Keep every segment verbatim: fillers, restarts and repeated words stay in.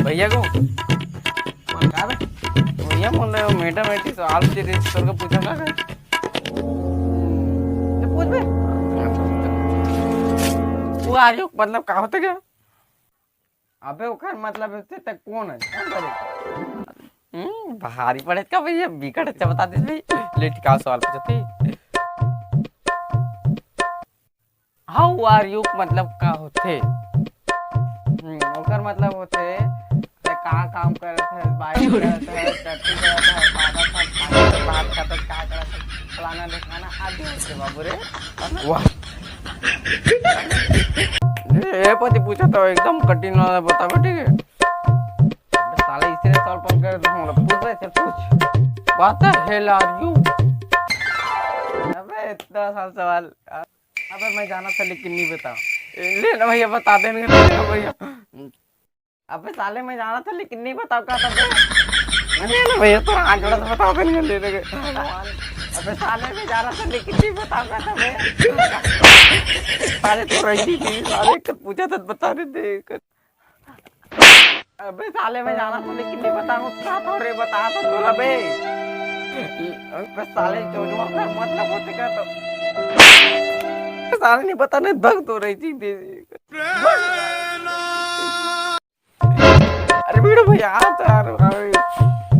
भैया को। कौन का बे? भैया बोल रहे हो, मैथमेटिक्स सवाल पूछे थे, सर को पूछा का बे? ये पूछ बे। वो आर्य मतलब का होथे का? अबे ओकर मतलब होथे त कौन है? कौन करे? हम्म, भारी पड़े का भैया, बिकट अच्छा बता दे भाई। ले, ठीक है, सवाल पूछत हे। How are you मतलब का होथे? हम्म, ओकर मतलब होथे, ते का काम करत हे, बाइक करत हे, टट्टी करत हे, बाबा साहब खाना के बात करत हे, का करत हे, फलाना ढिकाना आदि होथे बाबू रे। वाह। ए, ए पति पूछा तो एकदम कठिन वाला बताबे, ठीक है? अबे साले इतने सवाल पूछ कर दूंगा, पूछ रहे थे, पूछ। What the hell are you? अबे इतना आसान सवाल। अबे मैं जाना था लेकिन नहीं बता। ले ना भैया, बता दे ना भैया। अबे साले मैं जाना था लेकिन नहीं बता का था बे। नहीं ना भैया, तो आंकड़ा तो बता दे नहीं ले लेंगे। अबे साले मैं जाना था लेकिन नहीं बता का था बे। साले तो रही थी, साले कब पूछा था बता दे दे। अबे साले मैं जाना था लेकिन नहीं बता का था रे, बता तो तोला बे। अबे साले जो जो मतलब होथे का तो। साले नहीं बता नहीं भग तो रही थी दे। अरे वीडियो भैया, आ तो यार, अरे।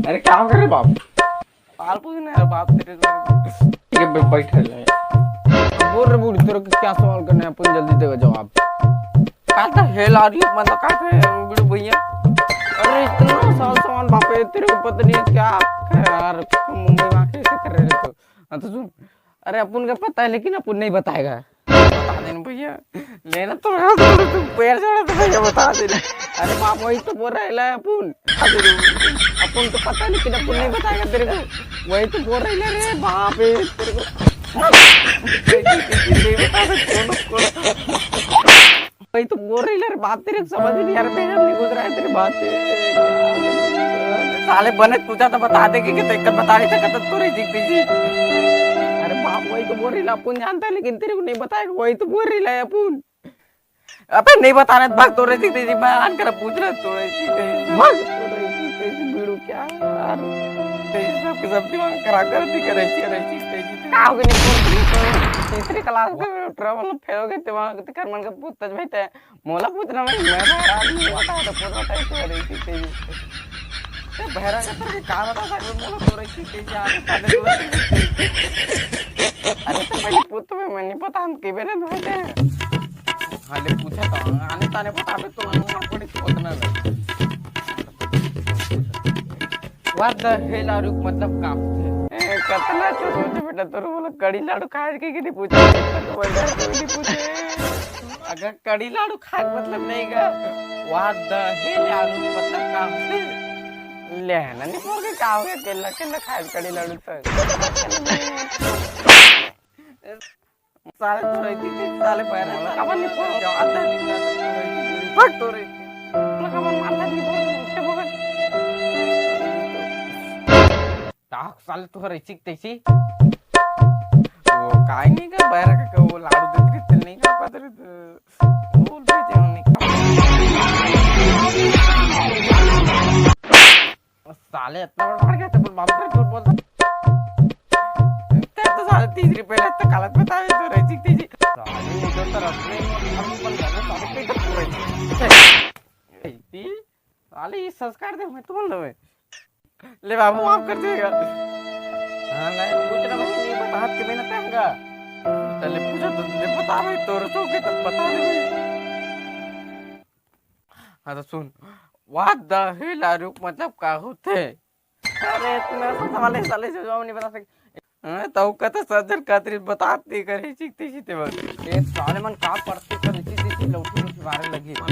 अरे क्या कर रहे बाप? सवाल पूछना है बाप तेरे से। ठीक है, बै-, बैठे ले। बोल रे बूढ़ी, तेरे को क्या सवाल करना है, अपन जल्दी देगा जवाब। What the hell are you, मतलब का है वीडियो भैया? अरे इतना सवाल, सवाल बाप रे, तेरे को पता नहीं है क्या है यार, मुंबई में आके ऐसे कर रहे हो तो। हाँ तो सुन, अरे अपन का पता है लेकिन अपन नहीं बताएगा। बता देना भैया, लेना तो रहा तो तू पैर चढ़ा तो भैया बता देना। अरे बाप वही तो बोल रहा है ला अपन। अपन तो पता है लेकिन अपन नहीं बताएगा तेरे को। वही तो बोल रहा है रे बाप रे तेरे को। नहीं बता सकते कौन कौन। भाई तो बोल रही यार बात तेरे को समझ नहीं आ रहा, मेरा नहीं गुजरा है तेरी बात। साले बने पूछा तो बता दे कि, कि तो एक बता नहीं सकता तो तू रही जीत जी। अरे बाप वही तो बोल रही ला, अपन जानता है लेकिन तेरे को नहीं बताएगा, वही तो बोल रही ला अपन। अबे नहीं बता रहे, भाग तो रही जीत जी, मैं आन कर पूछ रहा तो रही जीत जी। भाग तो रही जीत जी, बीड़ू क्या यार। तेरी सब के सब दिमाग खराब कर दी, कर रही थी, कर रही थी, कर रही थी। का हो गया, नहीं, तीसरी क्लास में ट्रेवल फेल हो गए, दिमाग कर मन का पूछता भाई ते। मोला पूछना भाई, मैं बहरा आदमी हूँ, बता तो कौन बताए तो रही थी तेरी। ते बहरा का तरह का बता सकते, मोला तो रही थी तेरी आगे साले तो। अरे तो पहले पूछ तो मैं, मैं नहीं पता, हम के बेरे भाई ते। हाँ, ले पूछा तो, आने ताने पता बे तो, पड़ी तो उतना ले। What the hell are you, मतलब का होथे? ए, कतना चोर होथे बेटा, तोर बोला कड़ी लाडू खाए के कि नहीं पूछे? तो बोल रहा है, कोई नहीं पूछे। अगर कड़ी लाडू खाए के मतलब नहीं का, what the hell are you, मतलब का होथे? ले ना, नहीं बोल के का हो गया, केला, केला खाए कड़ी लाडू तो। साले तो रही थी, साले पैर वाला। काबर नहीं फोन? क्या आता है? भाग तो रही थी। मतलब काबर मारता नहीं फोन? क्या बोल? ताक साले तो रही थी तैसी। वो काई नहीं का, बैरा का वो लाडू देती थी, नहीं का पता रही तो बोल रही थी, नहीं का। साले इतना बड़ा मार गया, तो बाप रे, झूठ बोलता। ते तो साले तीस रुपए लेते, गलत बतावे तो रही थी, थी। साले ये तो तरफ में हम बन गए, साले पेट पूरे। साले ये संस्कार दे, मैं तो बोल रहा हूँ। ले बाबू, माफ कर देगा। हाँ, नहीं, पूछ रहा भाई, नहीं बता, हाथ के मेहनत है हमका। चले पूछा तो, ले बता भाई, तोर सो के तो बता दे भाई। हाँ, तो सुन, what the hell are you, मतलब का होथे? अरे, इतना सा सवाल है, साले से जवाब नहीं बता सकते। हाँ, तो कहता सज्जन खातिर बतात नहीं करे, चीखते चीखते बस। ये साले मन का पढ़ते कर इसी चीज की लौटी लौटी मारे लगी। हाँ,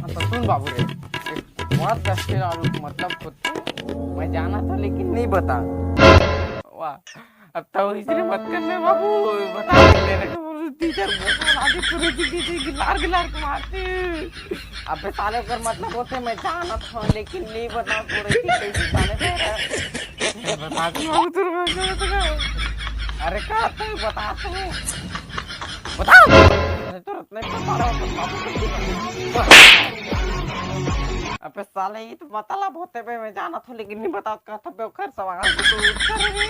तो सुन बाबू रे, एक what the hell are you, मतलब होथे, मैं जाना था लेकिन नहीं बता। वाह, अब तो इसलिए मत करना बाबू, बता दे मेरे को, बोलो, टीचर बहुत आगे पूरे गिलार गिलार के मारते। अबे साले, ओकर मतलब होथे, मैं जानत हूँ, लेकिन नहीं बता, पूरे की कैसे जाने दे रहा है। बता दे बाबू, तेरे को क्या पता है? अरे, का तू बता तू। बता। अरे, तो रत्न इतना सारा होता है, बाबू को क्यों? अब बे साले, ये तो मतलब होते बे, मैं जानत हूँ, लेकिन नहीं बतात का था बे, ओखर सवाल तो उत्तर है।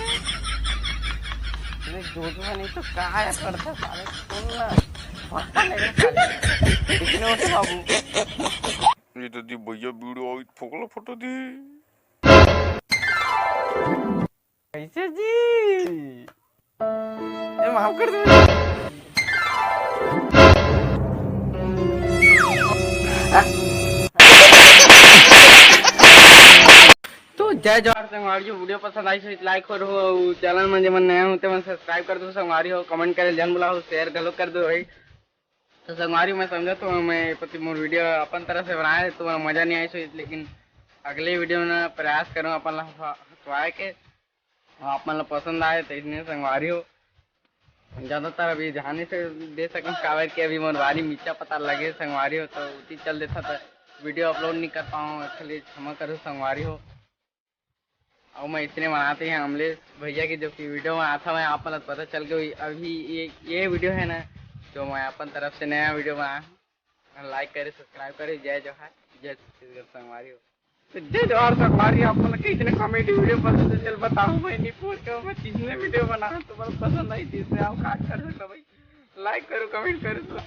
अरे जोधवा नहीं तो कहा है करता साले, सुन ना। पता नहीं साले। इतने होते बाबू। ये तो दी भैया वीडियो आई फोकला फोटो दी। कैसे जी? ये माफ कर दो। तो जय जोहार संगवारी हो, वीडियो पसंद आई तो लाइक करो, चैनल में जेमन नया हो तेमन सब्सक्राइब कर दो संगवारी हो, कमेंट करे जन बुलाओ, शेयर घलो कर दो भाई। तो संगवारी मैं समझत हूँ, मैं पति मोर वीडियो अपन तरफ से बनाए तो मजा नहीं आई सो, लेकिन अगले वीडियो में प्रयास करूँ अपन ला हंसवाए के, आप मन ला पसंद आए तो इसने संगवारी हो। ज्यादातर अभी ध्यान से दे सकूँ काबर कि अभी मोर बारी मिर्चा पता लगे संगवारी हो, तो उसी चल देता था वीडियो अपलोड नहीं कर पाऊँ, इसलिए क्षमा करो संगवारी हो। और मैं इतने बनाते हैं अमलेश भैया की जो कि वीडियो बनाता मैं आप मन ला पता चल गई। अभी ये ये वीडियो है ना जो मैं अपन तरफ से नया वीडियो बनाया हूँ, लाइक करे सब्सक्राइब करे। जय जोहार, जय छत्तीसगढ़ संगवारी हो। तो जय जोहार संगवारी, आप मन ला कइसने कॉमेडी वीडियो पसंद है चल बताओ, मैं नहीं पूछ के मैं किसने वीडियो बनाया तुम्हारा पसंद आई जिसने आप काट कर सकता भाई, लाइक करो कमेंट करो।